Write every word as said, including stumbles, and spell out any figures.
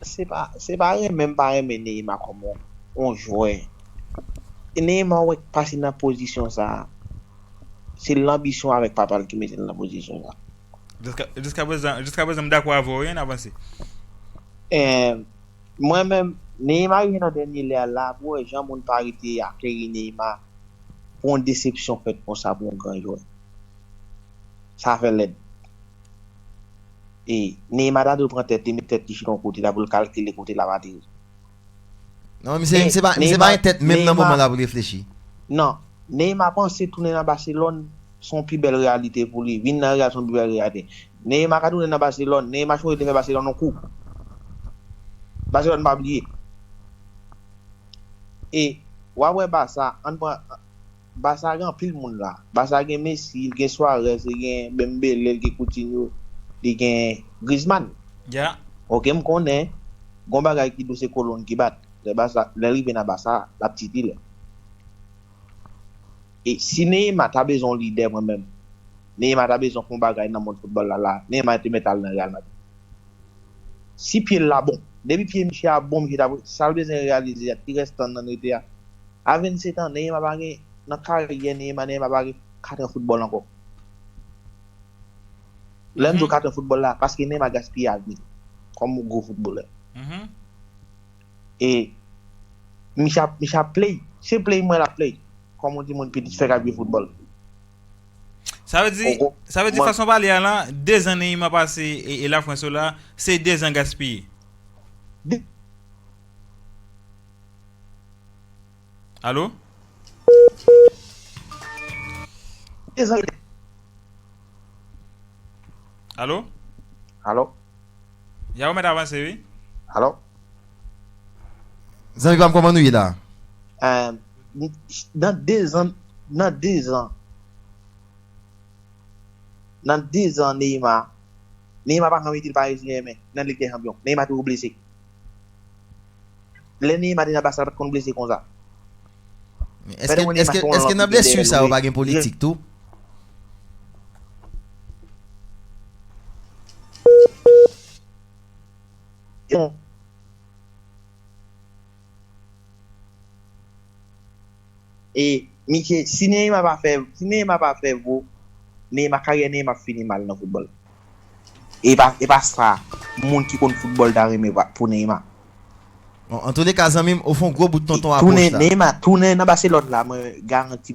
se pa, se pa renmen m pa renmen Neymar kòm yon, yon jwè. E Neymar wè k pase nan pozisyon sa a. Se lanbisyon avèk papa l ki mete l nan pozisyon sa a. Jiska, jiska prezan, jiska prezan, m dakò avè w, wi, ann avanse. Eh, mwen menm, Neymar rive nan dènye lè a la, pou wè jan moun pa rete akleri Neymar pou yon desepsyon fèt konsa pou yon gran jwè. Sa fè lèd. E Neymar ta dwe pran tèt li, met tèt li chita yon kote la pou l kalkile kote l ap ateri. Non, misye, misye pa, misye pa gen tèt menm nan moman la pou l reflechi. Non, Neymar panse tounen nan Baselòn se yon pi bèl reyalite pou li. Vin nan Real se yon pi bèl reyalite. Neymar ka tounen nan Baselòn. Neymar chonje te fè Baselòn yon kou. Baselòn pa bliye. E w ap wè Basa, ann pran, Basa gen anpil moun la. Basa gen Messi, l gen Suarez, li gen Dembélé, l gen Coutinho, li gen Griezmann. Ya. Ok, m konnen gon bagay ki dou se kolonn ki bat. Lè Basa, lè l rive nan Basa, l ap titilè. E si Neymar ta bezwen yon lidè mwen menm, Neymar ta bezwen fè yon bagay nan mond foutbòl la la, Neymar te mèt al nan Real Madrid. Si pye l la bon, depi pye misye a bon, misye ta, sa l bezwen reyalize a, ti rès tan nan rete a. A vennsetan, Neymar pa gen, nan karyè Neymar, Neymar pa gen kat an foutbòl ankò. Lè m di w kat an foutbòl la, paske Neymar gaspiye avni l kòm yon gwo foutbolè. E misye ap, misye ap play. Se play m wè l ap play. Kòm yon timoun pitit fèk ap jwe foutbòl. Sa vle di, sa vle di fason pale a la, dezan Neymar pase e, e Lafrans yo la, se dezan gaspiye. Alo? Alo? Alo? Ya ou mèt avanse, wi. Alo? Zanmi pa m, kòman nou ye la? Eh, nan dezan, nan dezan, nan dezan Neymar, Neymar pa janm itil Paris Saint-Germain nan Lig dè Chanpyon. Neymar toujou blese. Lè Neymar te nan Barça, l pa t konn blese konsa. Èske, èske, èske nan blesi sa yo pa gen politik tou? E misye, si Neymar pa fè, si Neymar pa fè vo, Neymar, karyè Neymar ap fini mal nan foutbòl. E pa, e pa sa moun ki konn foutbòl ta renmen pou Neymar. Bon, antouleka, zanmi m, ou fè yon gwo bout tonton apwòch la. Tounen Neymar, tounen nan Barcelone la, mwen garanti